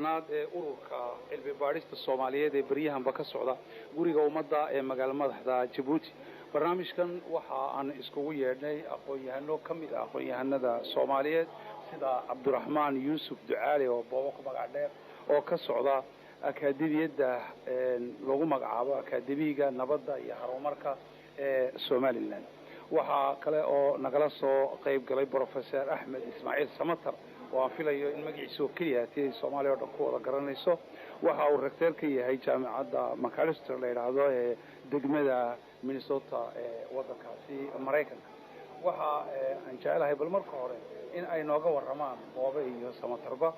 Naad ee Ururka Cilmi Baadhista Soomaaliyeed ee beryahanba ka socda Guriga Ummadda ee magaala madaxda Jabuuti. Barnaamijkan waxa aan iskugu yeedhnay aqoon-yahano ka mid ah aqoon-yahanada Soomaaliyeed, sida Cabdiraxmaan Yuusuf Ducaale oo Boobo ku magac dheer, oo ka socda akaademiyadda lagu magacaabo Akaademiga Nabadda iyo Horumarka ee Somaliland. Waxaa kale oo nagala soo qayb galay Professor Axmed Ismaaciil Samatar, oo aan filayo in magaciisa oo keliya ti ay Soomaaliya o dhan ku wada garanayso. Waxa uu rector ka yahay Jaamacadda Macalester la yidhaahdo ee degmada Minnesota ee waddankaasi Maraykanka. Waxa aan jecelahay bal marka hore in ay nooga warramaan Boobe iyo Samatarba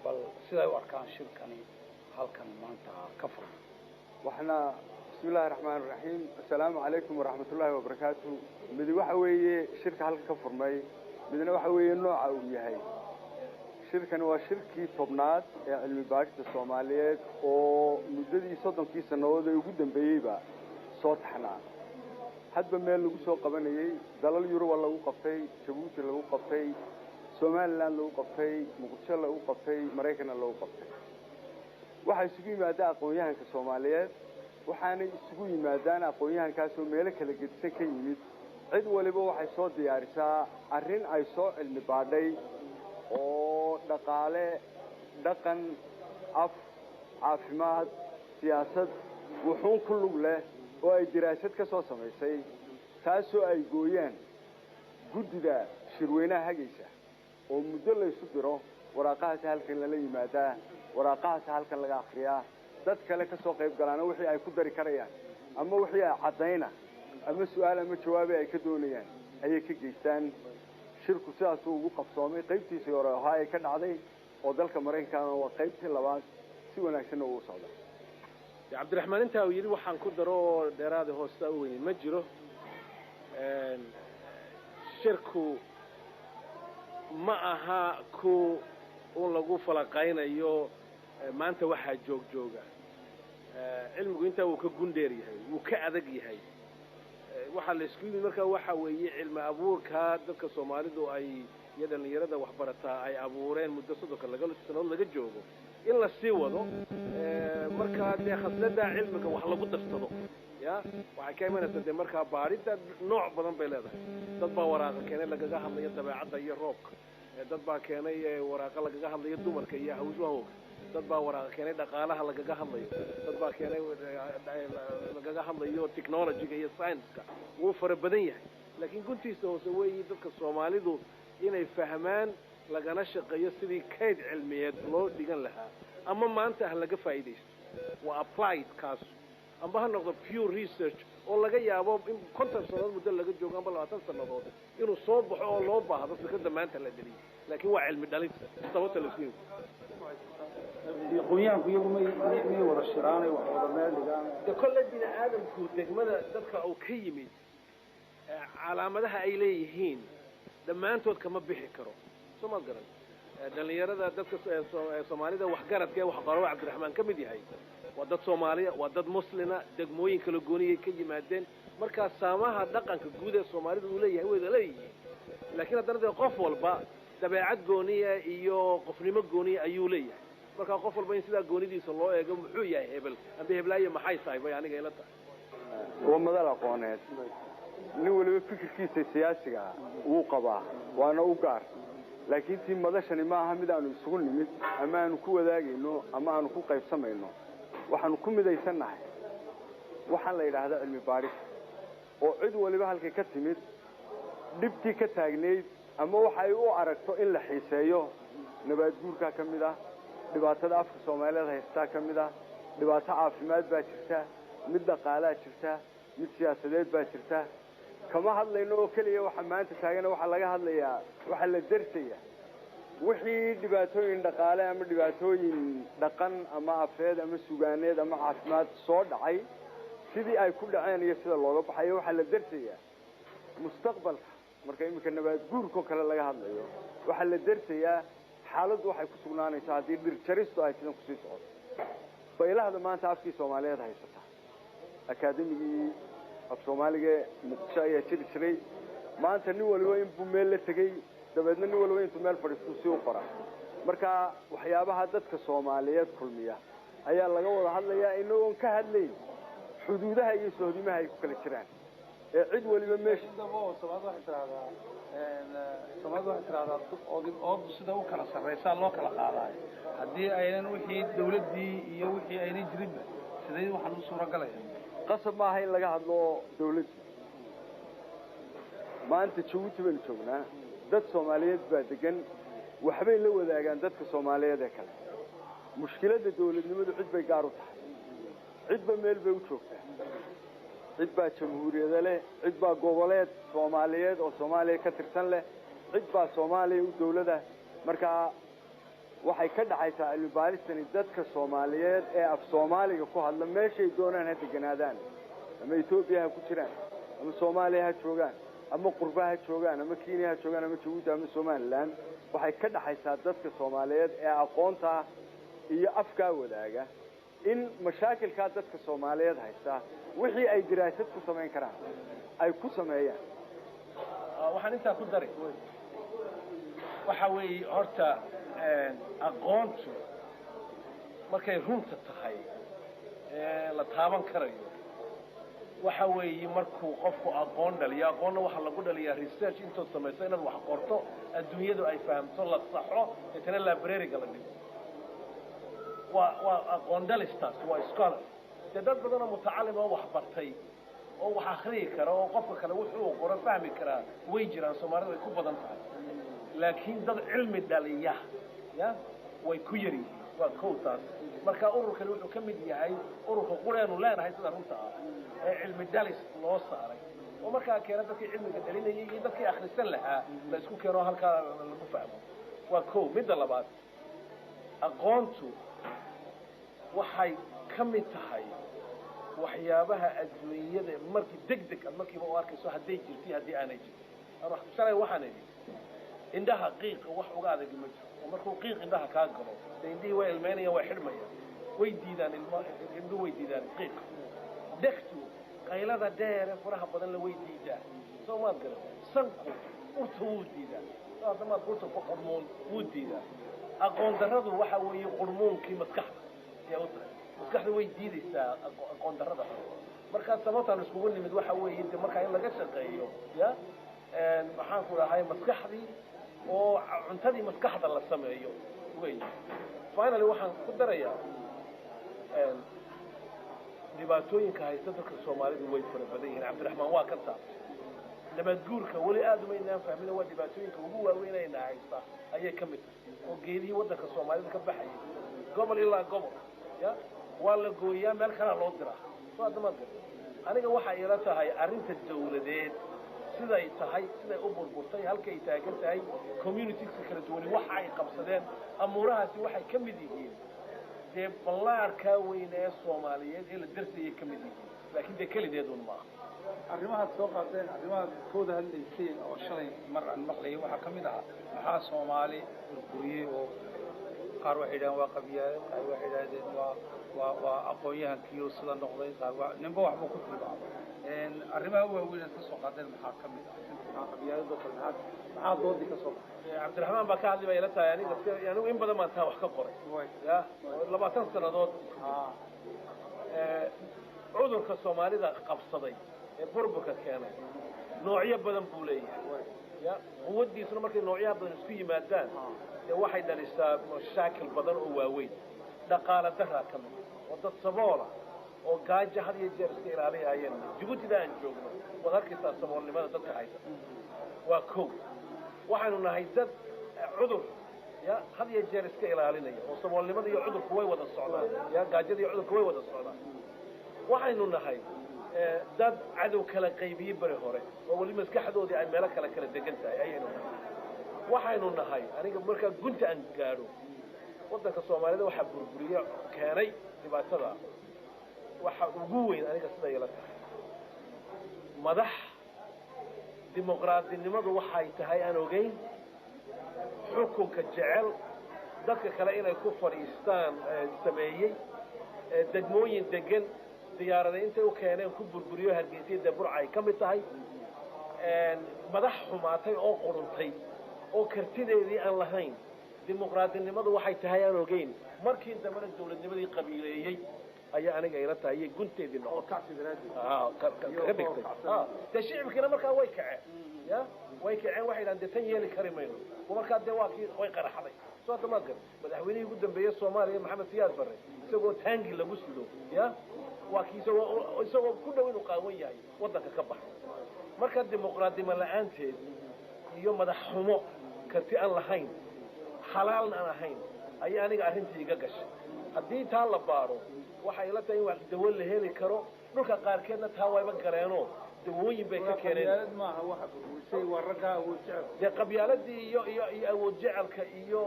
bal siday u arkaan shirkani halkan maanta ka furan. Waxna bismi illahi raxmaan raxiim, assalaamu calaykum waraxmat ullaahi wabarakaatu. Midi waxa weeye shirka halka ka furmay, midna waxa weeye nooca uu yahay. Shirkani waa shirkii 10aad ee cilmi baadhista Soomaaliyeed oo muddadii 30kii sannadood ee ugu dambeeyeyba soo taxnaa, hadba meel lagu soo qabanayey. Dalal Yuruba lagu qabtay, Jabuuti lagu qabtay, Somaliland lagu qabtay, Muqdisho lagu qabtay, Maraykanna lagu qabtay. Waxaa isugu yimaada aqoon-yahanka Soomaaliyeed, waxaanay isugu yimaadaan aqoon-yahankaasoo meelo kala gedisan ka yimid. Cid waliba waxay soo diyaarisaa arrin ay soo cilmi baadhay oo dhaqaale, dhaqan, af, caafimaad, siyaasad, wuxuun ku lug leh oo ay diraasad ka soo samaysay, taasoo ay gooyaan guddida shirweynaha hagaysa oo muddo laysu diro. Waraaqahaasi halkan lala yimaadaa, waraaqahaasi halkan laga akriyaa, dad kale ka soo qayb galaana wixii ay ku dari karayaan ama wixii ay caddayna ama su-aal ama jawaabi ay ka doonayaan ayay ka geystaan. Shirku sidaasuu ugu qabsoomay. Qaybtiisii hore Ohio ka dhacday oo dalka Maraykankana waa qaybtii labaad, si wanaagsanna uu socda. Cabdiraxmaan intaa uu yidhi waxaan ku daro oo dheeraada hoosta u weyni ma jiro. Shirku ma aha ku un lagu falaqaynayo maanta waxaa joog jooga. Cilmigu intaa wuu ka gundheer yahay, wuu ka adag yahay. Waxaa la isku yimid markaa waxa weeye cilmi abuurkaa dadka Soomaalidu ay iyo dhalinyarada waxbarataa ay abuureen muddo 30ka laga sannadood laga joogo in la sii wado. Markaa dee khasnada cilmiga wax lagu darsado ya waxay ka imanaysaa dee markaa baadhida nooc badan bay leedahay. Dad baa waraaqa keenay lagaga hadlayo dabeecadda iyo roobka, dad baa keenay waraaqa lagaga hadlayo dumarka iyo hawlahooga, dad baa waraaqa keenay dhaqaalaha lagaga hadlayo, dad baa keenay lagaga hadlayo technologyga iyo science-ka. Wuu fara badan yahay, laakiin guntiisa hoose weeyi dadka Soomaalidu inay fahmaan lagana shaqeeyo sidii kayd cilmiyeed loo dhigan lahaa, ama maanta ha laga faa'iidaysto, waa applied kaas, amba ha noqdo pure research oo laga yaabo in 50 sannadood muddo laga joogo amba 20 sannadood inuu soo baxo oo loo baahdo fikradda maanta la dheliyay. Laakiin waa cilmi dhalin sababta la isku yimid. Aqoonyahanku iyagu may wada shiraanay wax wada meel dhigaan? De kolle bini aadamku degmada dadka uu ka yimid calaamadaha ay leeyihiin dhammaantood kama bixi karo, soo maad garan? Dhalinyarada dadka Soomaalida waxgaradka ee waxqaro Cabdiraxmaan ka mid yahay waa dad Soomaaliya, waa dad Muslina, degmooyin kala gooniyay ka yimaadeen. Markaa saamaha dhaqanka guud ee Soomaalida uu leeyahay wayda leeyihiin, laakiin haddana dee qof walba dabeecad gooniya iyo qofnimo gooniya ayuu leeyahay. Markaa qof walba in sidaa goonidiisa loo eego, muxuu yahay hebel amba heblaayo, maxay tahay, bay aniga ila tahay. Waa madal aqooneed. Nin waliba fikirkiisa siyaasiga ah wuu qabaa, waana u gaar, laakiin tii madashani ma aha mid aanu isugu nimid ama aanu ku wadaagayno ama aanu ku qaybsamayno. Waxaanu ku midaysannahay waxaan la yidhaahdaa cilmi baadhis, oo cid waliba halkay ka timid, dhibtii ka taagnayd ama waxa ay u aragto in la xiiseeyo. Nabaad guurkaa ka mid ah, dhibaatada afka Soomaaliyeed haystaa ka mid ah, dhibaato caafimaad baa jirta, mid dhaqaalaa jirta, mid siyaasadeed baa jirta. Kama hadlayno oo keliya waxa maanta taagana. Waxaa laga hadlayaa, waxaa la darsaya wixii dhibaatooyin dhaqaale ama dhibaatooyin dhaqan ama afeed ama sugaaneed ama caafimaad soo dhacay, sidii ay ku dhaceen iyo sida looga baxayo. Waxaa la darsayaa mustaqbalka. Marka iminka nabaad guurkao kale laga hadlayo, waxaa la darsayaa xaaladdu waxay ku sugnaanaysaa haddii dhir jaristu ay sidan kusii socoto. Baylahda maanta afkii Soomaaliyeed haysata, akaademigii af Soomaaliga Muqdisho ayaa jiri jiray. Maanta nin waliba inbuu meel la tegey, dabeedna nin waliba intuu meel fadhiistuu si u qoraa. Marka waxyaabaha dadka Soomaaliyeed kulmiya ayaa laga wada hadlayaa, inagoon ka hadlayn xuduudaha iyo sohdimaha ay ku kala jiraan ee cid waliba meesha. Soomaalida waxay tidhahdaa oodu sida u kala sarraysaa loo kala qaadaayo. Haddii aynan wixii dawladdii iyo wixii aynan jirinba, sidee waxaan u suuragalaya? Qasab maaha in laga hadlo dawladdii. Maanta Jabuuti baynu joognaa, dad Soomaaliyeed baa degan, waxbay la wadaagaan dadka Soomaaliyeed ee kale. Mushkiladda dawladnimadu cid bay gaar u tahay, cidba meel bay u joogtaa. Cid baa jamhuuriyado leh, cid baa goboleed Soomaaliyeed oo Soomaaliya ka tirsan leh, cid baa Soomaaliya u dawlada. Marka waxay ka dhaxaysaa cilmi baaristani dadka Soomaaliyeed ee af Soomaaliga ku hadla, meeshay doonaan ha deganaadaan, ama Etoobiya ha ku jiraan, ama Soomaaliya ha joogaan, ama qurba ha joogaan, ama Kenya ha joogaan, ama Jabuuti ama Somaliland. Waxay ka dhaxaysaa dadka Soomaaliyeed ee aqoonta iyo afkaa wadaaga in mashaakilkaa dadka Soomaaliyeed haysta wixii ay diraasad ku samayn karaan ay ku sameeyaan. Waxaan intaa ku daray waxa weeye, horta aqoontu markay runta tahay ee la taaban karayo waxa weeye markuu qofku aqoon dhaliyo. Aqoonna waxaa lagu dhaliyaa research, intood samayso inaad wax qorto, adduunyadu ay fahamto, la saxo, deetana library-ga la dhigo. Waa aqoon dhalistaas, waa scholar. Dee dad badan oo mutacalim oo wax bartay oo wax akriyi kara oo qofka kale wuxuu qoro fahmi karaa way jiraan, Soomaalida way ku badan tahay, laakiin dad cilmi dhaliya ya way ku yar yihiin. Waa kow taas. Marka ururkani wuxuu ka mid yahay ururka qureenu leenahay sida runta ah ee cilmi dhalis loo saaray, oo markaa keena dadkii cilmiga dhalinayay iyo dadkii akhrisan lahaa la isku keeno, halkaa lagu fahmo. Waa kow. Midda labaad, aqoontu waxay ka mid tahay waxyaabaha adduunyada markii deg deg aad markiiba u arkayso hadday jirto, haddii aanay jirin. Shalay waxaan idhi indhaha qiiqa wax uga adagi ma jiro, oo markuu qiiq indhaha kaa galo dee indhihii way ilmeynayaan, way xidhmayaan, way diidaan ilma, indhuhu way diidaan qiiqa. Dhegtu qaylada dheer ee faraha badan la way diidaa, soo maad garan? Sanku urta wuu diidaa, soo hadda maad urta ku qurmuun wuu diidaa. Aqoon darradu waxa weeye qurmuunkii maskaxda ayaa u tahay, maskaxda way diidaysaa aqoon darrada. Markaa sababtaan iskugu nimid waxa weeye de markaa in laga shaqeeyo ya maxaan ku dhahay maskaxdii oo cuntadii maskaxda la sameeyo wey. Finally, waxaan ku darayaa dhibaatooyinka haysta dadka Soomaalidu way fara badan yihiin. Cabdiraxmaan waa ka taabtay nabaadguurka, weli aada umaynaan fahmin. Waa dhibaatooyinka ugu waaweynayna haysta ayay ka mid tahay, oo geedihii waddanka Soomaalida ka baxayay gobol ilaa gobol ya waa la gooyaa, meel kalaa loo diraa, soo hadda maad garta? Aniga waxay ila tahay arrinta dawladeed siday tahay, siday u burburtay, halkay taagan tahay, communitieska kala duwani waxa ay qabsadeen, amuurahaasi waxay ka mid yihiin dee ballaarkaa weyn ee Soomaaliyeed ee la darsayay ka mid yihiin, laakiin dee kelideed un maaha. Arrimahaad soo qaateen, arrimahaad kooda hadlayseen oo shalay mar aan maqlayay waxaa ka mid ahaa maxaa Soomaali burburiyey, oo qaar waxay yidhahdeen waa qabyaale, qaar waxay yidhahdeen waa aqoon-yahankiyo sida noqday, qaar waa ninba waxbuu ku tilmaamay. Arrimaha waaweyn aad ka soo qaadeen maxaa ka mid ah? Maxaa qabyaaladoo kale, maxaa doodii ka soo baxay? Cabdiraxmaan baa ka hadli bay ila tahay. Aniga anigu in badan baan taa wax ka qoray ya 20 sannadood. Cudurka Soomaalida qabsaday ee burburka keenay noocyo badan buu leeyahay ya quwaddiisuna markay noocyaha badan isku yimaadaan dee waxay dhalisaa mashaakil badan oo waaweyn. Dhaqaala daraa ka mid, oo dad saboola oo gaajo had iyo jeer iska ilaaliyahayeen. Jabuutida aan joogno waad arkaysaa saboolnimada dadka haysa. Waa kow. Waxaynu nahay dad cudur ya had iyo jeer iska ilaalinaya, oo saboolnimada iyo cudurku way wada socdaan ya gaajada iyo cudurku way wada socdaan. Waxaynu nahay dad cadow kala qaybiyey beri hore oo weli maskaxdoodii ay meelo kale kala degan tahay ayaynu nahay. Waxaynu nahay, aniga markaa gunta aan gaadho, waddanka Soomaalida waxaa burburiye keenay dhibaatada waxa ugu weyn aniga siday ila tahay madax dimuqraadinimadu waxay tahay aan ogeyn, xukunka jecel, dadka kale inay ku fadhiistaan sameeyey, degmooyin degan diyaarada intay u keeneen ku burburiyo. Hargeysa dee Burca ay ka mid tahay. Madax xumaatay oo quruntay oo kartideedii aan lahayn. Dimuqraadinimadu waxay tahay aan ogeyn. Markii dambena dawladnimadii qabiileeyey ayaa aniga ila tahay iyo gunteedii noqotay kaga dhigtay. Dee shicibkiina markaa way kaceen, ya way kaceen, waxay dhahan dee tan yeeli kari mayno. Markaa dee waa kii way qaraxday. Soo hadda maad gar madaxweynihii ugu dambeeyey Soomaaliya, Maxamed Siyaad Barre, isagoo taangi lagu sido, ya waa kii isagoo ku dhow inuu qaawan yahay waddanka ka baxay. Marka dimuqraadnimo la-aanteed iyo madax xumo, karti aan lahayn, xalaalna aan ahayn, ayaa aniga arrintii iga gashay. Haddii taa la baaro, waxay ila tahay in wax dawo la heli karo. Dhulka qaarkeedna taa wayba galeenoo dawooyin bay ka keeneen. Dee qabyaaladii iyo awood jecelka iyo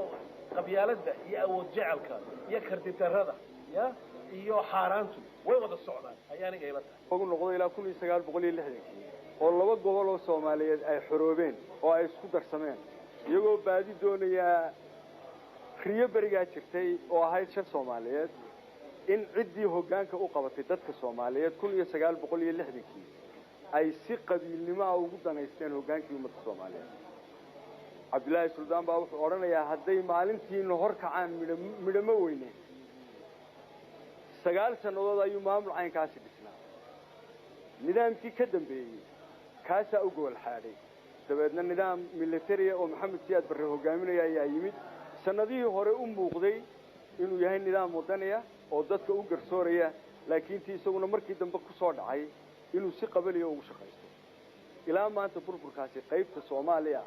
qabyaaladda iyo awood jecelka iyo kartitarada ya iyo xaaraantu way wada socdaan, ayaa aniga ila tahay. Ugu noqdo ilaa 1960-kii oo laba gobol oo Soomaaliyeed ay xoroobeen oo ay isku darsameen, iyagoo baadi doonayaa riyo berigaa jirtay oo ahayd shan Soomaaliyeed, in ciddii hoggaanka u qabatay dadka Soomaaliyeed 1960-kii ay si qabiilnimo ah ugu danaysteen hoggaankii ummadda Soomaaliyeed. Cabdillaahi Suldaan baa wuxuu odhanayaa hadday maalintiina hor kacaan midho midhamo weyne. 9 sannadood ayuu maamul caynkaasi dhisnaa. Nidaamkii ka dambeeyey kaasaa u gobol xaadhay. Dabeedna nidaam militariya oo Maxamed Siyaad Barre hogaaminaya ayaa yimid. Sannadihii hore u muuqday inuu yahay nidaam wadaniya oo dadka u garsooraya, laakiin tii isaguna markii dambe ku soo dhacay inuu si qabaliya ugu shaqaysto. Ilaa maanta burburkaasi qaybta Soomaaliya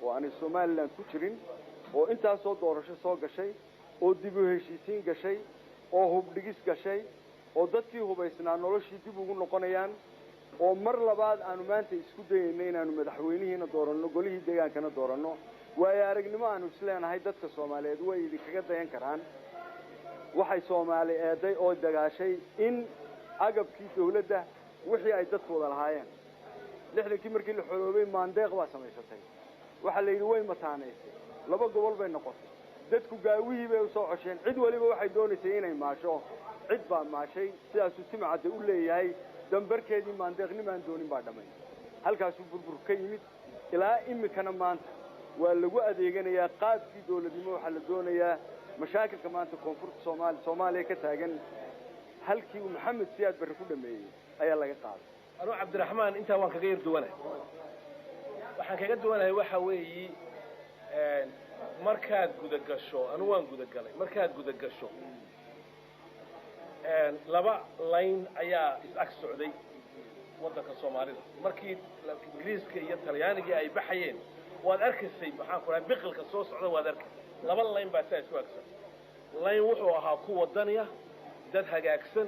oo aanay Somaliland ku jirin, oo intaasoo doorasho soo gashay, oo dib u heshiisiin gashay, oo hubdhigis gashay, oo dadkii hubaysnaa noloshii dib ugu noqonayaan, oo mar labaad aanu maanta isku dayayno inaanu madaxweynihiina dooranno, golihii deegaankana dooranno, waayo aragnimo aanu isleenahay dadka Soomaaliyeed way idinkaga dayan karaan. Waxay Soomaali eeday oo dagaashay in agabkii dawladda wixii ay dadku wada lahaayeen 60-kii markii la xoroobay maandeeq baa samaysatay. Waxaa la yidhi way mataanaysay, laba gobol bay noqotay. Dadku gaawihii bay usoo cosheen, cid waliba waxay doonaysay inay maasho, cid baa maashay. Sidaasuu Timcadde u leeyahay dambarkeedii maandeeqnimaan doonin baa dhamay. Halkaasuu burbur ka yimid. Ilaa imikana maanta waa lagu adeeganayaa qaabkii dawladnimo. Waxaa la doonayaa mashaakilka maanta koonfurta Soomaaliya ka taagan halkii uu Maxamed Siyaad Barre ku dhameeyey ayaa laga qaaday. Anuu Cabdiraxmaan intaa waan kaga yar duwanahay. Waxaan kaga duwanahay waxa weeyi, markaad gudagasho, anu waan gudagalay, markaad gudagasho laba layn ayaa is-ag socday waddanka Soomaalida. Markii Ingiriiska iyo Talyaanigii ay baxayeen waad arkaysay, maxaan ku dhahay, biqilka soo socda waad arkaysay. Laba layn baa saa isu ag socday. Layn wuxuu ahaa ku wadaniya, dad hagaagsan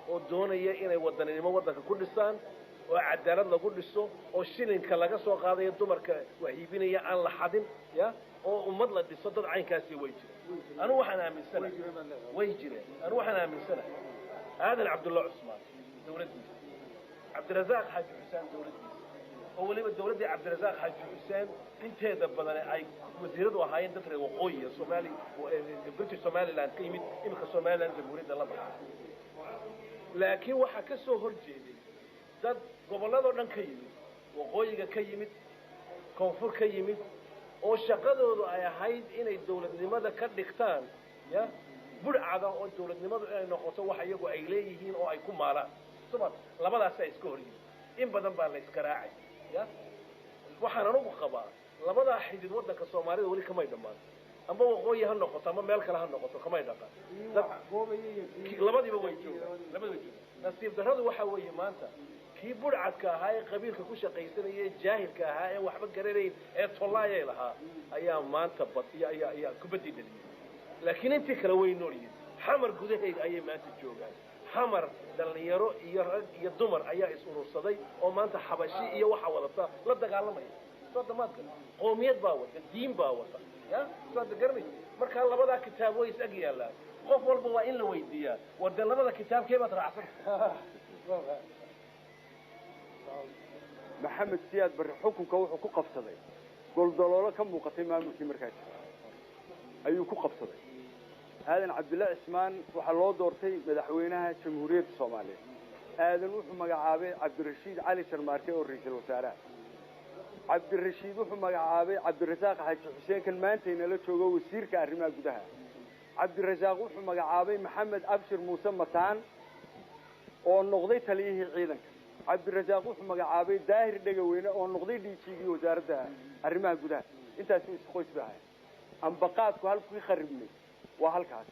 oo doonaya inay wadaninimo waddanka ku dhisaan oo cadaalad lagu dhiso, oo shilinka laga soo qaadayo dumarka wax iibinaya aan la xadin, ya oo ummad la dhiso. Dad caynkaasi way jireen. Anu waxaan aaminsanahay way jireen. Anu waxaan aaminsanahay Aadan Cabdulla Cusmaan dawladdiisa, Cabdirasaaq Xaaji Xuseen dawladdiisa, oo weliba dawladdii Cabdirasaaq Xaaji Xuseen inteeda badan ay wasiiradu ahaayeen dad reer waqooyiya, Somali, British Somaliland ka yimid, iminka Somaliland jamhuuriyadda la baxay. Laakiin waxaa ka soo hor jeeday dad gobolladoo dhan ka yimid, waqooyiga ka yimid, koonfur ka yimid, oo shaqadoodu ay ahayd inay dawladnimada ka dhigtaan ya budhcada, oo dawladnimadu inay noqoto wax iyagu ay leeyihiin oo ay ku maalaan. Suma labadaasaa iska hor yimid, in badan baa la iska raacay. Ya waxaan anugu qabaa labadaa xidid waddanka Soomaalida weli kamay dhammaan, amba waqooyi ha noqoto ama meel kale ha noqoto, kamay dhaqaan. Labadiiba way joogaan, labadiiba joogaan. Nasiib darradu waxa weeye maanta kii budhcadka ahaa ee qabiilka ku shaqaysanaya ee jaahilka ahaa ee waxba garanayn ee tollaayay lahaa ayaa maanta bad iyo ayaa kubaddii dhaliyay. Laakiin intii kale way nool yihiin. Xamar gudaheyga ayay maanta joogaan. Xamar dhalinyaro iyo rag iyo dumar ayaa is urursaday oo maanta xabashi iyo waxa wadata la dagaalamaya. Soo damaadka qoomiyad baa wata, diin baa wata, ya soo hadda garanaysa. Markaa labadaa kitaab way is ag yaallaan. Qof walba waa in la weydiiyaa, war dee labada kitaabkee baad raacsanta? Maxamed Siyaad Barre xukunka wuxuu ku qabsaday goldaloolo ka muuqatay maamulkii markaa jira ayuu ku qabsaday. Aadan Cabdullaahi Cismaan waxaa loo doortay madaxweynaha jamhuuriyadda Soomaaliyeed. Aadan wuxuu magacaabay Cabdirashiid Cali Sharmaarke oo ra-iisul wasaaraha. Cabdirashiid wuxuu magacaabay Cabdirasaaq Xaaji Xuseen kan maanta inala joogo wasiirka arrimaha gudaha. Cabdirasaaq wuxuu magacaabay Maxamed Abshir Muuse Mataan oo noqday taliyihii ciidanka. Cabdirasaaq wuxuu magacaabay Daahir Dhegaweyne oo noqday DG-gii wasaaradda arrimaha gudaha. Intaasi isku qoys bay ahayd. Ambaqaadku halkii kharibnay waa halkaas.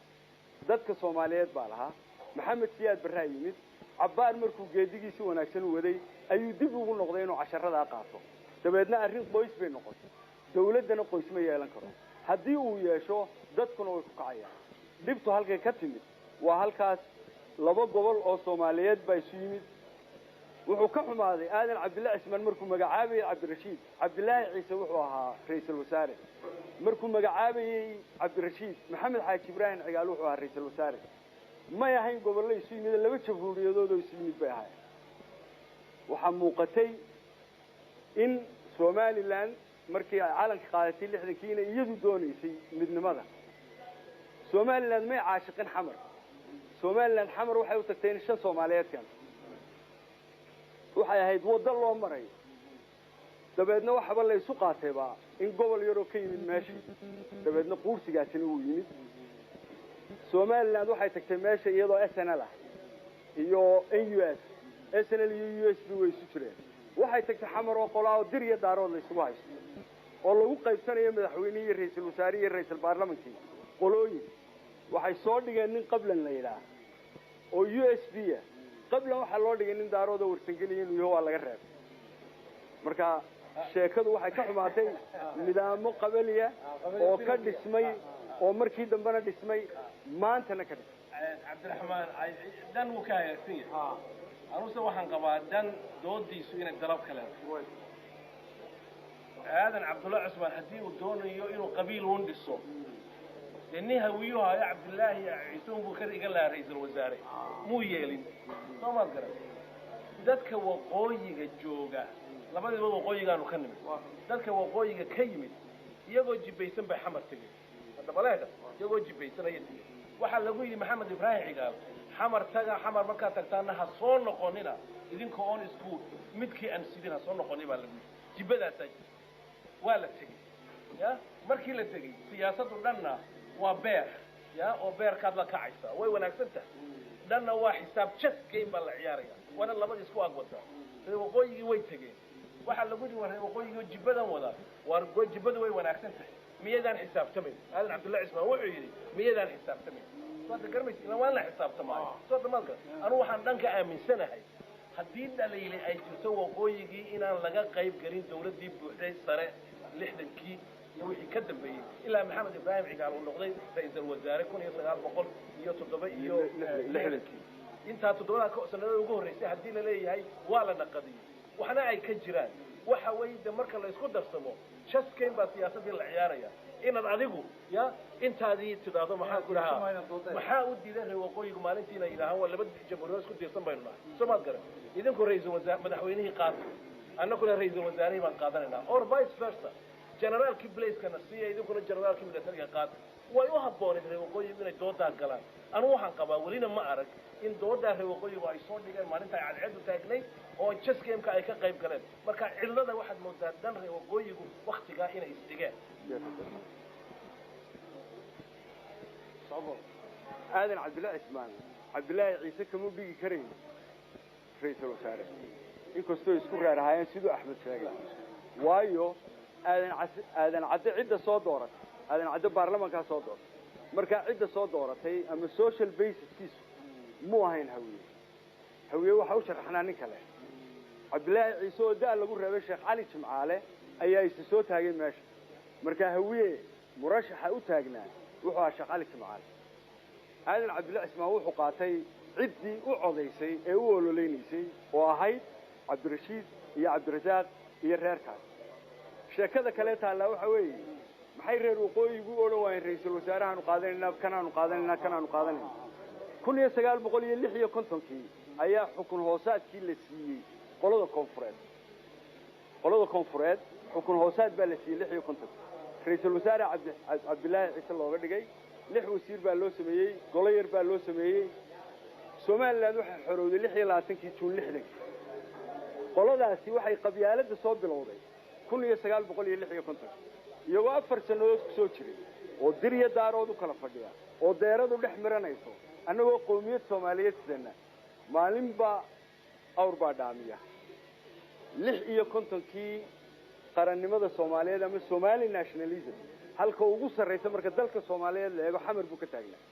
Dadka Soomaaliyeed baa lahaa. Maxamed Siyaad Barraa yimid. Cabbaar markuu geedigiisi wanaagsan u waday ayuu dib ugu noqday inuu casharadaa qaato. Dabeedna arrin qoys bay noqotay. Dawladdana qoys ma yeelan karo. Haddii uu yeesho dadkuna way ku kacayaan. Dhibtu halkay ka timid waa halkaas. Laba gobol oo Soomaaliyeed baa isu yimid. Wuxuu ka xumaaday Aadan Cabdullaahi Cismaan markuu magacaabayay Cabdirashiid. Cabdilaahi Ciise wuxuu ahaa ra'iisul wasaare. Markuu magacaabayay Cabdirashiid, Maxamed Xaaji Ibraahim Cigaal wuxuu ahaa ra'iisul wasaare. May ahayn gobollo isu yimid, laba jamhuuriyadood oo isu yimid bay ahaayeen. Waxaa muuqatay in Somaliland markii ay calanka qaadatay 60-kii inay iyadu doonaysay midnimada. Somaliland may caashiqin Xamar. Somaliland Xamar waxay u tagtay in 5 Soomaaliyeed keento. Waxay ahayd waddo loo maray. Dabeedna waxaba la isu qaatayba in gobol yaroo ka yimid meeshii. Dabeedna quursigaasina wuu yimid. Somaliland waxay tagtay meesha iyadoo SNL ah iyo NUS. SNL iyo USB way isu jireen. Waxay tagtay Xamar oo qolaa oo dir iyo daarood la isugu haysto oo lagu qaybsanayo madaxweynihii iyo ra'iisul wasaarihii iyo ra'iisul baarlamankii qolooyin. Waxay soo dhigeen nin Qablan la yidhaah oo USB ah. Qablan waxaa loo dhigay nin daarood oo warsangeliya inuu yaho, waa laga reebay. Marka sheekadu waxay ka xumaatay nidaamo qabaliya oo ka dhismay oo markii dambena dhismay maantana ka dhismay. Cabdiraxmaan dan wuu ka hagaagsan yahay. Anuse waxaan qabaa dan doodiisu inay dalab ka leedahay. Aadan Cabdullaahi Cusmaan haddii uu doonayo inuu qabiil uun dhiso, dee nin hawiyuhu hayo Cabdilaahi Ciise unbuu ka iga lahaa ra'iisul wasaare, muu yeelin. Soo maad garan. Dadka waqooyiga jooga, labadiiba waqooyigaanu ka nimid. Dadka waqooyiga ka yimid iyagoo jibbaysan bay Xamar tegeen. Haddaba leega iyagoo jibbaysan ayay tegeen. Waxaa lagu yidhi Maxamed Ibraahim Cigaal, Xamar taga, Xamar markaad tagtaana ha soo noqonina idinkoo oon isku midkii aan sidin ha soo noqonin baa lagu yidhi. Jibbadaasaa jirta. Waa la tegey. Ya markii la tegey siyaasaddu dhanna waa beer, ya oo beerkaad la kacaysaa way wanaagsan tahay. Dhanna waa xisaab chess game baa la ciyaaraya, waana labada isku ag wadaa. Reer waqooyigii way tegeen. Waxaa lagu yidhi war reer waqooyigii jibbadan wadaa, war jibbadu way wanaagsan tahay, miyadaan xisaabtamayn? Aadan Cabdullahi Cismaan wuxuu yidhi miyadaan xisaabtamayn? Soo garmaysa ila waan la xisaabtamaayo. Soo damaadka anu waxaan dhanka aaminsanahay haddii dhaliili ay jirto waqooyigii inaan laga qayb gelin dawladdii buuxday sare 60-kii iyo wixii ka dambeeyey ilaa Maxamed Ibraahim Cigaal uu noqday ra'iisul wasaare 1967-kii. Intaa 7 sanadada ugu horreysay haddii la leeyahay waa la naqadiyey, waxna ay ka jiraan. Waxa weeye de marka la isku darsamo chess game baa siyaasaddii la ciyaaraya. Inaad adigu ya intaadii tidhaahdo maxaan ku dhahaa, maxaa u diiday reer waqooyigu maalintii inay yidhaahaan waa laba jamhuuriyad isku diirsan baynu nahay? Soo maad garan. Idinku ra'iisul wasaare madaxweynihii qaata, annaguna ra'iisul wasaarihii baan qaadanaynaa, or vice versa, generaalkii blazekana siiya, idinkuna generaalkii militariga qaata. Way u habbooneed reer waqooyigu inay doodaa galaan. Anu waxaan qabaa welina ma arag in doodaa reer waqooyigu ay soo dhigeen maalinta ay cadceedu taagnayd oo chess game-ka ay ka qayb galeen. Marka cillada waxaad moodaa dan reer waqooyigu waktigaa inay isdhigeen. Aadan Cabdullaahi Cismaan Cabdilaahi Ciise kama dhigi karayn ra'iisul wasaare, inkastoo isku reer ahaayeen siduu Axmed sheegay. Waayo Aadan Cadde cidda soo dooratay, Aadan Cadde baarlamankaa soo dooratay. Markaa cidda soo dooratay ama social basiskiisu muu ahayn Hawiye. Hawiye waxaa u sharaxnaa nin kale, Cabdilaahi Ciise oo da' lagu reebay Sheekh Cali Jimcaale ayaa isa soo taagay meesha. Markaa Hawiye murashaxa u taagnaa wuxuu ahaa Sheekh Cali Jimcaale. Aadan Cabdullaahi Cismaan wuxuu qaatay ciddii u codaysay ee u ololeynaysay oo ahayd Cabdirashiid iyo Cabdirasaaq iyo reerkaas. Sheekada kale taallaa waxa weeye maxay reer waqooyigu u odhan waayeen ra'iisul wasaarahaanu qaadanaynaa, kanaanu qaadanaynaa, kanaanu qaadanaynaa? 1956-kii ayaa xukun hoosaadkii la siiyey qolada koonfureed. Qolada koonfureed xukun hoosaad baa la siiyey 56-kii. Ra'iisul wasaare Cabdilaahi Ciise looga dhigay, 6 wasiir baa loo sameeyey, golo yar baa loo sameeyey. Somaliland waxay xorowday 26-kii Juun 60-kii. Qoladaasi waxay qabyaaladda soo bilowday 1956, iyagoo 4 sannadood ku soo jiray oo dir iyo daarood u kala fadhiya oo deeradu dhex miranayso, annagoo qowmiyad Soomaaliyeed sidana maalinba awr baa dhaamiya. 56-kii qarannimada Soomaaliyeed ama Somali nationalism halka ugu sarraysa marka dalka Soomaaliyeed la eego Xamar buu ka taagnaa.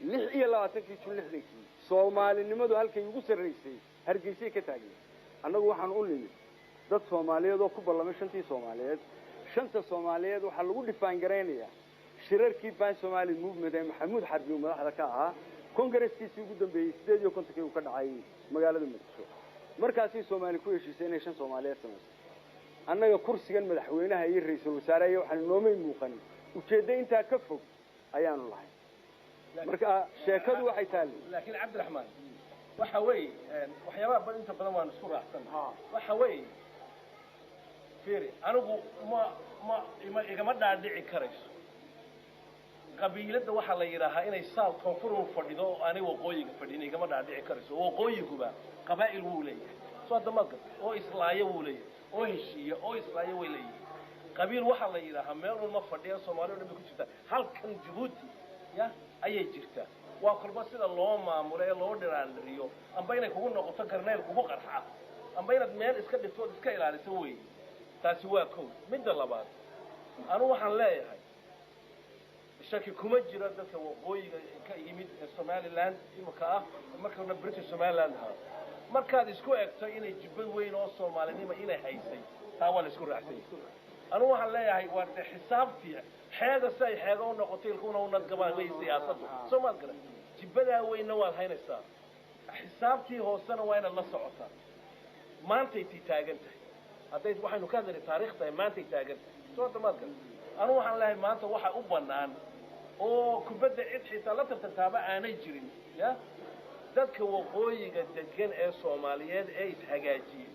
26-kii Jun 60-kii Soomaalinimadu halkay ugu sarraysay Hargeysay ka taagnay. Annagu waxaan u nimid dad Soomaaliyeed oo ku ballamay shantii Soomaaliyeed. Shanta Soomaaliyeed waxaa lagu dhifaan garaynayaa shirarkii Pan Somali Movement ee Maxamuud Xarbi uu madaxda ka ahaa, kongareskiisii ugu dambeeyey 58-kii uu ka dhacay magaalada Muqdisho. Markaasay Soomaali ku heshiisay inay shan Soomaaliyeed samayso. Annaga kursigan madaxweynaha iyo ra-iisul wasaaraha iyo waxaan noomay muuqanin, ujeeddo intaa ka fog ayaanu lahay. Marka sheekadu waxay taali. Laakiin Cabdiraxmaan, waxa weeye waxyaabaha inta badan waan isku raacsan. Waxa weeye, fiiri, anigu ma igama dhaadhici karayso qabiiladda waxaa la yidhaahaa inay saal koonfur u fadhido oo aanay waqooyiga fadhin. Igama dhaadhici karayso. Waqooyiguba qabaa'il wuu leeyahay, soo hadda maad garta, oo islaaya wuu leeyahay, oo heshiiya oo islaaya way leeyihin. Qabiil waxaa la yidhaahaa meel un ma fadhiya, Soomaali o dhan bay ku jirtaa. Halkan Jabuuti ya ayay jirtaa. Waa kolba sida loo maamulo ee loo dhiraandhiriyo, amba inay kugu noqoto garnayl kugu qarxa, amba inaad meel iska dhigto ood iska ilaaliso weeye. Taasi waa kow. Midda labaad, anu waxaan leeyahay shaki kuma jiro dadka waqooyiga ka yimid ee Somaliland imika ah, markana British Somaliland ahaa, markaad isku egto inay jibbad weyn oo Soomaalinima inay haysay, taa waa la isku raacsan yahay. Anu waxaan leeyahay waa de xisaabtii xeega si ay xeega u noqotay ilkuna u nadgabaan wey siyaasaddu, soo maad garan. Jibbadaa weynna waad haynaysaa, xisaabtii hoosena waa inaad la socotaa. Maantay tii taagan tahay, hadday waxaynu ka hadlaynay taariikh tahay, maantay taagan tahay, soo hadda maad garan. Anu waxaan leeyahay maanta waxa u bannaan oo kubadda cid xitaa la tartantaaba aanay jirin ya dadka waqooyiga degan ee Soomaaliyeed ee ishagaajiyey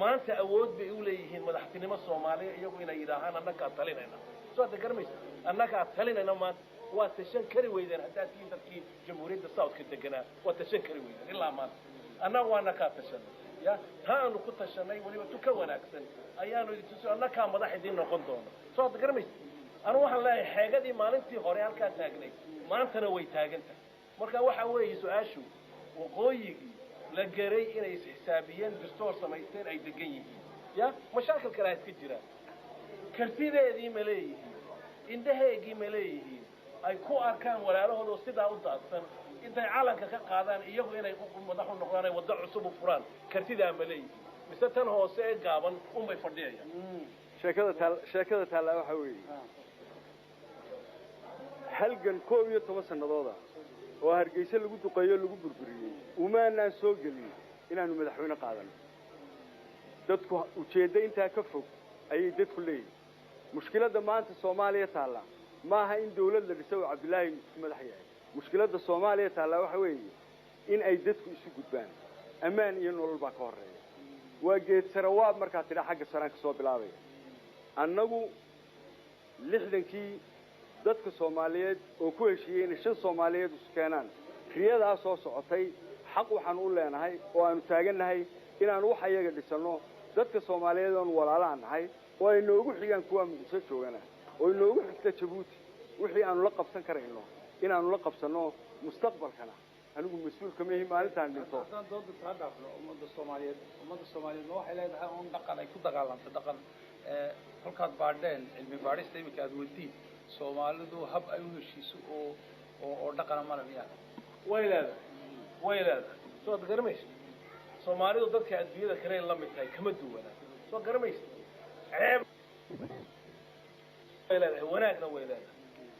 maanta awood bay u leeyihiin madaxtinimo Soomaaliya iyagu inay yidhaahaan annagaa talinayna. Soo hadda garamaysa, annagaa talinayna. Maanta waa tashan kari weydeen haddaad tihiin dadkii jamhuuriyadda Southka deganaa, waa tashan kari weydeen ilaa maanta. Annaga waa annagaa tashanay ya taa aanu ku tashanay, weliba tu ka wanaagsan ayaanu idin tusi, annagaa madax idiin noqon doona. Soo hadda garamaysa, anu waxaan leeyahay xeegadii maalintii hore halkaa taagnayd maantana way taagan tahay. Marka waxa weeye su-aashu, waqooyigii la geray inay isxisaabiyeen, dastuur samaysteen, ay degan yihiin ya mashaakil kalea iska jiraan, kartideedii ma leeyihiin, indhaheegii ma leeyihiin ay ku arkaan walaalahooda oo sidaa u daadsan intay calanka ka qaadaan iyagu inay madax u noqdaan, ay waddo cusub u furaan? Kartidaa ma leeyihiin mise tan hoose ee gaaban unbay fadhiyayaan? Sheekada taallaa waxa weeye halgan 11 sannadooda oo Hargeysa lagu duqeeyo, lagu burburiyey, umaanaan soo gelin inaanu madaxweyne qaadano. Dadku ujeeddo intaa ka fog ayay dadku leeyihin. Mushkiladda maanta Soomaaliya taalla maaha in dawlad la dhiso oo Cabdullaahi Yuusuf madax yahay. Mushkiladda Soomaaliya taallaa waxa weeye in ay dadku isu gudbaan. Ammaan iyo nolol baa ka horreeya. Waa geed sarawaab markaa tidhaa xagga saraan ka soo bilaabaya. Annagu 60-kii dadka Soomaaliyeed oo ku heshiiyey inay shan Soomaaliyeed isu keenaan, riyadaa soo socotay, xaq waxaanu u leenahay oo aanu taagannahay inaanu wax ayaga dhisanno. Dadka Soomaaliyeed oonu walaalaha nahay oo ay noogu xigaan kuwaa Muqdisho joogana oo inoogu xigta Jabuuti, wixii aanu la qabsan karayno inaanu la qabsanno. Mustaqbalkana anigu mas-uul kama ihi maalintaan dhinto. Haddaan dooda taa dhaafno, ummadda Soomaaliyeed ma waxay leedahay un dhaqan ay ku dagaalanto? Dhaqan kolkaad baadheen, cilmi baadhista iminka aad wadiin, Soomaalidu hab ay u heshiiso oo dhaqana male miyaa? Way leedahay, way leedahay. Soo ad garamaysa, Soomaalidu dadka adduunyada kale la mid tahay, kama duwana. Soo garamaysa, ceeb way leedahay, wanaagna way leedahay.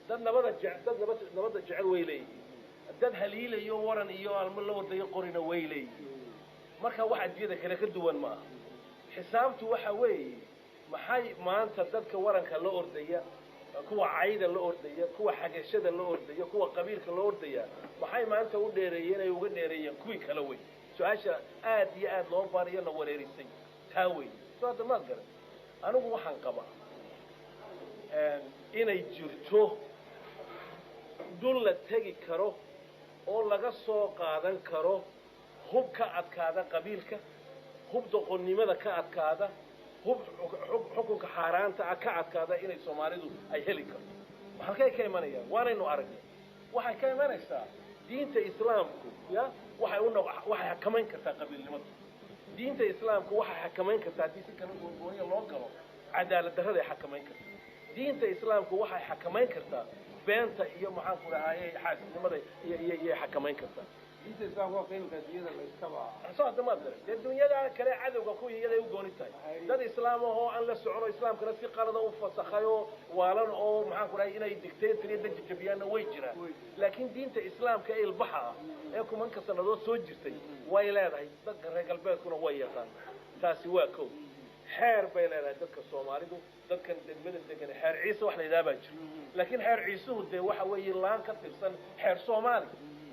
Dad nabada je dad nabad nabadda jecel way leeyihiin, dad haliilayo waran iyo almo la wadayo qorina way leeyihiin. Marka wax adduunyada kale ka duwan ma aha. Xisaabtu waxa weeye, maxay maanta dadka waranka la ordaya, kuwa cayda la ordaya, kuwa xagashada la ordaya, kuwa qabiilka la ordaya, maxay maanta u dheereeyeen ay uga dheereeyeen kuwii kale wey su-aasha aad iyo aad loo baariyo la wareerisay, taa wey. Soo hadda maad garan, anigu waxaan qabaa inay jirto dul la tegi karo oo laga soo qaadan karo hub ka adkaada qabiilka, hub doqonnimada ka adkaada, hub Hub xukunka xaaraanta ah ka adkaada inay Soomaalidu ay heli karto. Halkay ka imanayaan waanaynu aragnay. Waxay ka imanaysaa diinta Islaamku, ya waxay u waxay xakamayn kartaa qabiilnimada. Diinta Islaamku waxay xakamayn kartaa haddii si kala goongooniya loo galo cadaalad darrada ay xakamayn kartaa. Diinta Islaamku waxay xakamayn kartaa beenta iyo maxaan ku dhahaayey xaasidnimada iyo iyo iyo xakamayn kartaa. Diinta Islaamku waa qiimka adduunyada la iskaba soo hadda maad garan dee dunyada kale cadowga ku iyaday u gooni tahay. Dad islaam ah oo aan la socono islaamkana si qalada u fasakhay oo waalan oo maxaan ku dhahay inay dictator iyo dad jajabiyaanna way jiraan, laakiin diinta Islaamka ee ilbaxa ah ee kumanka sannadood soo jirtay way leedahay. Dadka reer galbeedkuna way yaqaan. Taasi waa kow. Xeer bay leedahay dadka Soomaalidu, dadkan degmada degan xeer Ciise wax la yidhaha baa jiro, laakiin xeer Ciisuhu dee waxa weeye laan ka tirsan xeer Soomaali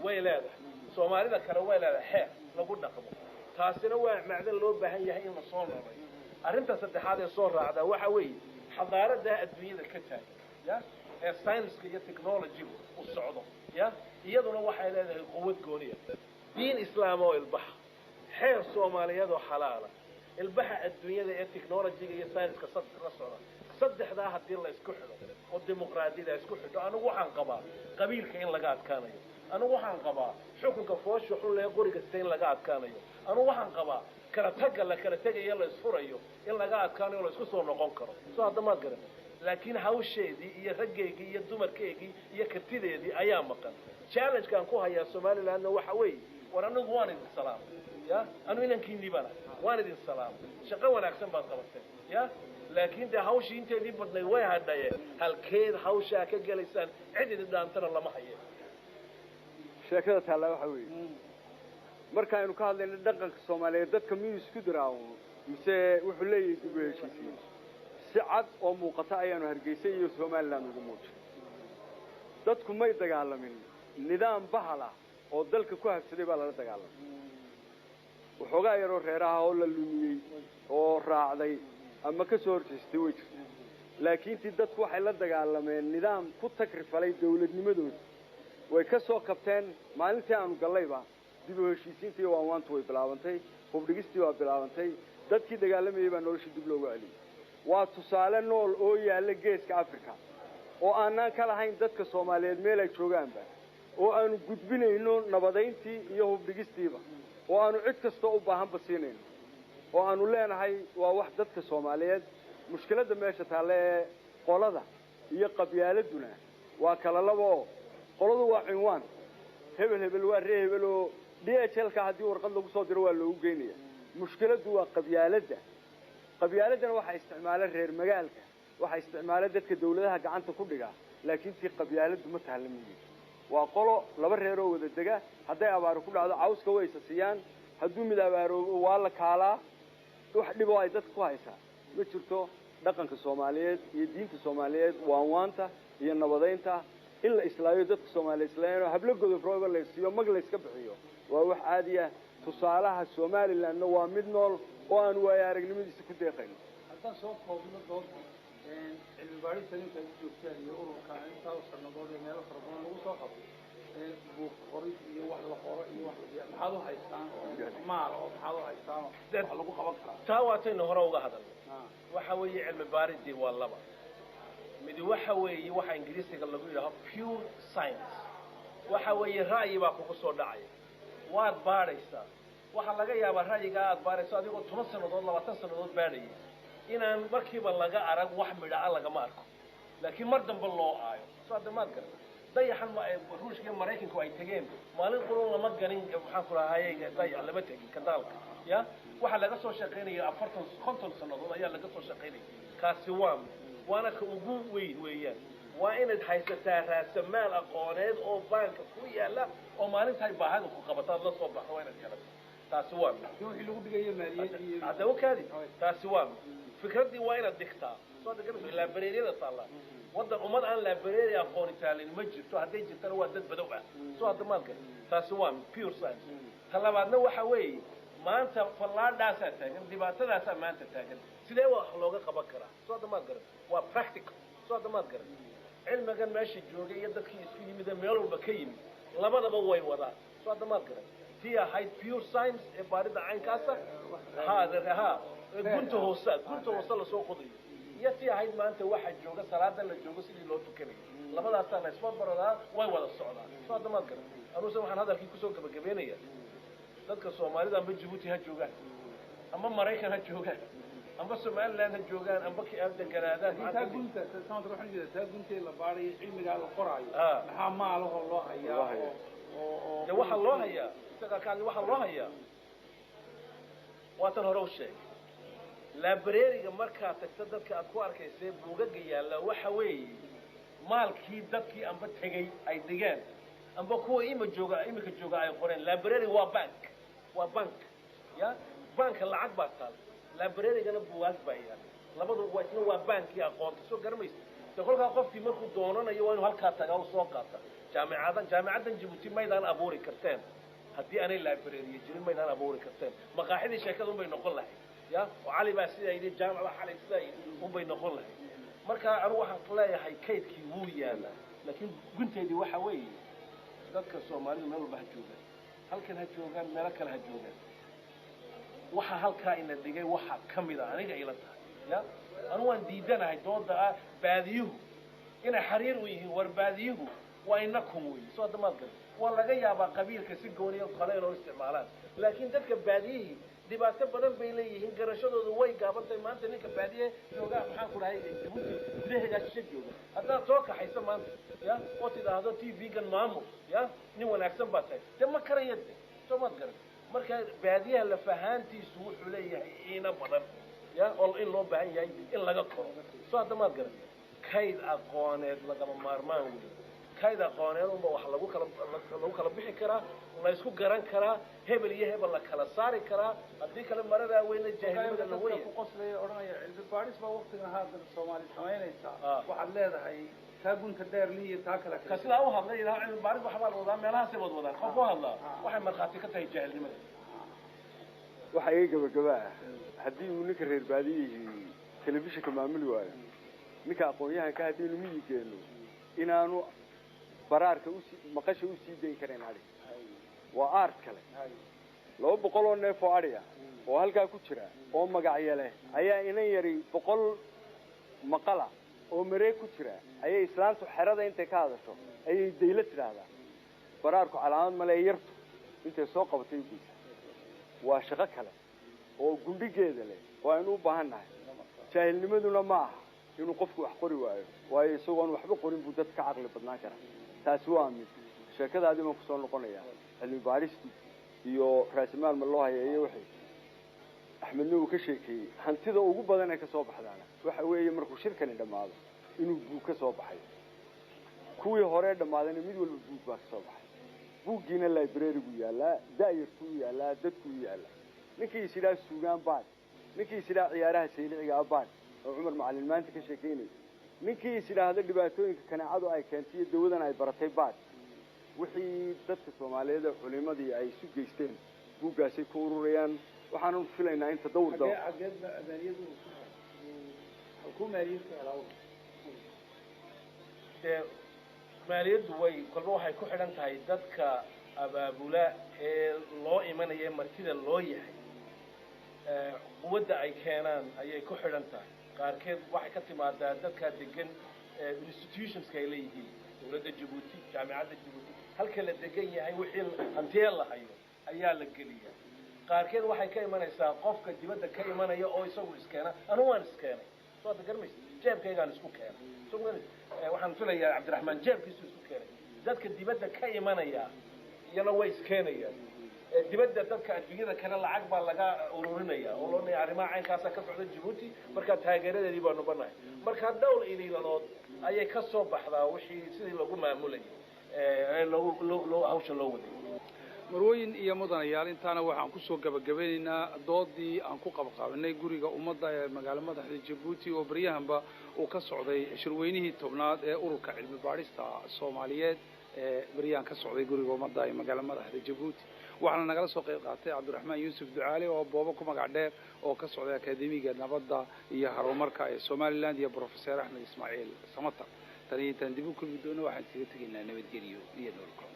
way leedahay. Soomaalida kale way leedahay xeer lagu dhaqmo. Taasina waa macdan loo baahan yahay in la soo noolay. Arrinta saddexaad ee soo raacda waxa weeye xadaarada adduunyada ka taagan, ya ee science-ka iyo technology-gu u socdo, ya iyaduna waxay leedahay quwad gooniya. Diin Islaam oo ilbaxa, xeer Soomaaliyeed oo xalaala, ilbaxa adduunyada ee technology-ga iyo science-ka la socda, saddexdaa haddii la isku xidho oo dimuqraadiyada isku xidho, anigu waxaan qabaa qabiilka in laga adkaanayo. Anigu waxaan qabaa xukunka foosha xun lee qoriga sita in laga adkaanayo. Anigu waxaan qabaa kala tagga la kala tegayo la isfurayo in laga adkaanayo, la isku soo noqon karo. Soo hadda maad garan. Laakiin hawsheedii iyo raggeygii iyo dumarkeygii iyo kartideedii ayaa maqan. Challenge-kaan ku hayaa Somalilandna waxa weeye, war anigu waan idin salaamay, ya anu inankiinii baan ahay, waan idin salaamay, shaqo wanaagsan baad qabateen, ya laakiin dee hawshii inteedii badnayd way hadhaye. Halkeed hawshaa ka gelaysaan? Cid idin dhaantana lama haye. Sheekada taallaa waxa weeye, markaaynu ka hadlayno dhaqanka Soomaaliyeed, dadka miyuu isku diraa mise wuxuu leeyahay dib u heshiisiin? Si cad oo muuqata ayaanu Hargeysa iyo Somaliland ugu muujin. Dadku may dagaalamin, nidaam bahal ah oo dalka ku habsaday baa lala dagaalamay. Waxoogaa yaroo reeraha oo la lumiyey oo raacday ama ka soo horjeestay way jirta, laakiin tii dadku waxay la dagaalameen nidaam ku takrifalay dawladnimadooda. Way ka soo kabteen. Maalintii aanu gallayba dib u heshiisiintii waanwaantu way bilaabantay, hubdhigistii waa bilaabantay, dadkii dagaalamayey baa nolosha dib loogu celiyey. Waa tusaale nool oo yaalla geeska Africa oo aanaan ka lahayn dadka Soomaaliyeed meel ay joogaanba, oo aanu gudbinayno nabadayntii iyo hubdhigistiiba, oo aanu cid kastoo u baahanba siinayno, oo aanu leenahay waa wax dadka Soomaaliyeed. Mushkiladda meesha taalle ee qolada iyo qabyaaladuna waa kala laba oo qoladu waa cinwaan, hebel hebel waa ree hebel oo DHL-ka haddii warqad lagu soo diro waa loogu geynaya. Mushkiladdu waa qabyaaladda. Qabyaaladdana waxaa isticmaala reer magaalka, waxaa isticmaala dadka dawladaha gacanta ku dhiga, laakiin tii qabyaaladdu ma tahalamiye. Waa qolo laba reer oo wada dega, hadday abaaro ku dhacdo cawska way isa siiyaan, hadduu mid abaaroobo waa la kaalaa. Wax dhiboo ay dadka ku haysaa ma jirto. Dhaqanka Soomaaliyeed iyo diinta Soomaaliyeed waanwaanta iyo nabadaynta in la islaayo, dadka Soomaaliya islaayano hablo godofrooba la siiyo, mag la iska bixiyo, waa wax caadi ah. Tusaalaha Somalilandna waa mid nool oo aan waayo aragnimadiisa ku deeqayno. Haddaan soo koobno doodda, cilmi baadhista ninka aad joogtaan iyo ururka intaa sanadood ee meelo fara badan lagu soo qabay, buug qorid iyo wax la qoro iyo wax la maxaad u haystaan oo maal oo maxaad u haystaan oo wax lagu qaban karaa? Taa waataynu hore uga hadalnay. Waxa weeye cilmi baaridii waa laba midi. Waxa weeye waxa Ingiriisiga lagu yidhaaho pure science. Waxa weeye ra'yi baa kugu soo dhacaya, waad baadhaysaa. Waxaa laga yaabaa ra'yiga aad baadhayso adigoo 10 sannadood, 20 sannadood baadhayay inaan markiiba laga arag wax midha-a lagama arko, laakiin mar dambe loo aayo. Soo hadda maad garan. Dayaxan Ruushka iyo Maraykanku ay tegeen maalin qurun lama ganin, maxaan ku rahayey, dayax lama tegin kadaalka. Ya waxaa laga soo shaqaynaya 40, 50 sannadood ayaa laga soo shaqaynaya. Kaasi waa mid, waana ka ugu weyn weeyaan. Waa inaad haysataa raasamaal aqooneed oo baanka ku yaala oo maalintaay baahida ku qabataad la soo baxdo, waa inaad garato. Taasi waa mid. Wixii lagu dhigayo maaliyad iyo Hadda okaadi, taasi waa mid. Fikraddii waa inaad dhigtaa. Soo hadda laabareeryada taallaa waddan ummad aan laabareeri aqooni taalin ma jirto, hadday jirtana waa dad badow ah. Soo hadda maad garan. Taasi waa mid, pure science. Ta labaadna waxa weeye, maanta fallaadhaasaa taagan, dhibaatadaasaa maanta taagan, sidee wax looga qaban karaa? Soo hadda maad garan. Waa practical. Soo hadda maad garan. Cilmigan meesha joogay iyo dadkii isku yimid ee meel walba ka yimid labadaba way wadaan. Soo hadda maad garan. Tii ahayd pure science ee baarida caynkaasa ha ha. Gunta hoose, gunta hoose lasoo qodayo iyo tii ahayd maanta waxa jooga salaada la joogo sidii loo tukanayo, labadaasaa la isma baradaa, way wada socdaan. Soo hadda maad garan. Anuuse waxaan hadalkii kusoo gabagabeynaya, dadka Soomaalida amba Jabuuti ha joogaan, amba Maraykan ha joogaan, amba Somaliland ha joogaan, amba deganaadaan. Taa gunta Samatar, waxaan jeedaa taa guntee la baarayo, cilmigaa la qoraayo, maxaa maalahoo loo hayaa? De waxaa loo hayaa isagaa ka hadli. Waxaa loo hayaa waa tan hore u sheegay. Library-ga markaad tagto, dadka aad ku arkaysee buugaga yaalla waxa weeye maalkii dadkii amba tegey ay dhigeen, amba kuwa ima jooga, imika jooga ay qoreen. Library waa bank, waa bank ya banka lacag baa taal, library-gana buugaag baa yaalla. Labadu waa isna waa bankii aqoonta, soo garamaysa. De kolkaa qofkii markuu doonanayo waa inuu halkaa tagaa u soo qaata. Jaamicadan, jaamicaddan Jabuuti maydaan abuuri karteen haddii aanay library jirin, maydaan abuuri karteen. Maqaaxidii sheekada unbay noqon lahayd ya oo Cali baa sidaa yidhi, jaamac baa xalay sidaa yidhi unbay noqon lahayd. Marka anigu waxaan leeyahay kaydkii wuu yaalaa, laakiin gunteedii waxa weeye dadka Soomaalidu meel walba ha joogaan, halkan ha joogaan, meelo kale ha joogaan, waxa halkaa ina dhigay waxa ka mid a aniga ila tahay ya anigu waan diidanahay dooda ah baadiyuhu inay xariir u yihiin. War baadiyuhu waa inakum wey. Soo hadda maad garan. Waa laga yaabaa qabiilka si gooniyo kale inoo isticmaalaan, laakiin dadka baadiyihii dhibaato badan bay leeyihiin, garashadoodu way gaabantahay. Maanta ninka baadiye joogaa, maxaan ku dhahay, Jabuuti gudaheedaa shishe jooga, haddaad soo kaxayso maanta ya oo tidhaahdo TV-gan maamul, ya nin wanaagsan baa tahay, dee ma karaya de. Soo maad garan. Marka baadiyaha lafahaantiisu wuxuu leeyahay iina badan ya oo in loo baahan yahay in laga koro. Soo hadda maad garan. Kayd aqooneed lagama maarmaan wey. Kayd aqooneed unba wax lagu kala bixi karaa, la isku garan karaa, hebel iyo hebel la kala saari karaa. Haddii kale maradaa weyna jaahilnimada la weya. Ku qoslaya odhanaya cilmi baadhis baa waqtigan haatan Soomaali samaynaysaa, waxaad leedahay taa gunta dheer li iyo taa kale? Ka sidaa u hadlay ilaha cilmi baadhis waxbaa la wadaa, meelahaasay wad wadaan, qof u hadlaa waxay markhaati ka tahay jaahilnimada. Waxaa iga gabagaba ah, haddii uu ninka reer baadiyihii telefishinka maamuli waayo, ninka aqoon-yahanka haddaynu miyi geenno inaanu baraarka usii maqasha usii dayn karayn adhig. Waa art kale. 200 oo neef oo adhi ah oo halkaa ku jira oo magacyo leh ayaa inan yari 100 maqala oo mareeg ku jira ayay islaantu xerada intay ka hadasho ayay dayla tidhaahdaa. Baraarku calaamad male, yartu intay soo qabatay u geysa. Waa shaqo kale oo gundhigeeda leh oo aynu u baahan nahay. Jaahilnimaduna ma aha inuu qofku wax qori waayo, waayo isagoon waxba qorin buu dadka ka caqli badnaan karaa. Taasi waa mid. Sheekadaadii baan kusoo noqonayaa, cilmi baadhistii iyo raasimaal ma loo haya iyo wixii Axmedna uu ka sheekeeyey. Hantida ugu badan ee kasoo baxdaana waxa weeye markuu shirkani dhammaado inuu buug ka soo baxay. Kuwii hore dhammaadayna mid walba buug baa kasoo baxay. Buuggiina library-gu yaallaa, daayarkuu yaallaa, dadkuu yaallaa. Ninkii is idhaa suugaan baad, ninkii is idhaa ciyaaraha sayliciga abaad oo Cumar Macalin maanta ka sheekeynayo, ninkii is idhaahdo dhibaatooyinka kaneecadu ay keentay iyo dawadan ay baratay baad, wixii dadka Soomaaliyeed ee culimadii ay isu geysteen buuggaasay ku ururayaan. Waxaanu filaynaa in tadawur daba xageed maaliyadu halkuu maaliyad ka helaa? Dee maaliyaddu way kolba waxay ku xidhan tahay dadka abaabula ee loo imanaya, martida loo yahay, quwadda ay keenaan ayay ku xidhan tahay. Qaarkeed waxay ka timaadaa dadka degan, institutions-ka ay leeyihiin, dowladda Jabuuti, jaamicadda Jabuuti, halka la degan yahay wixii hantiyee la hayo ayaa la geliyaa. Qaarkeed waxay ka imanaysaa qofka dibadda ka imanaya oo isagu iskeena. Anigu waan iskeenay, soo hadda garmaysa, jeebkaygaan isku keenay. Soo waxaan filayaa Cabdiraxmaan jeebkiisu isku keenay. Dadka dibadda ka imanaya iyana way iskeenayaan. Dibadda dadka adduunyada kale lacag baa laga ururinaya oo loo leeyahay arrimaha caynkaasa ka socda Jabuuti, markaa taageeradeedii baanu banahay. Markaa dhowr iliilanood ayay ka soo baxdaa wixii sidii lagu maamulayay ee loo hawsha loo waday. Marwooyin iyo mudanayaal, intaana waxaan kusoo gabagabeynaynaa doodii aan ku qabqaabinay guriga ummadda ee magaalo madaxda Jabuuti oo baryahanba uu ka socday shirweynihii 10aad ee ururka cilmi baadhista Soomaaliyeed ee baryahan ka socday guriga ummadda ee magaalo madaxda Jabuuti. Waxaana nagala soo qayb qaatay Cabdiraxmaan Yuusuf Ducaale oo Boobo ku magac dheer oo ka socday Akaademiga Nabadda iyo Horumarka ee Somaliland iyo Professor Axmed Ismaaciil Samatar. Tani intaan dib u kulmi doono waxaan iskaga tegaynaa nabadgelyo iyo nool kulan.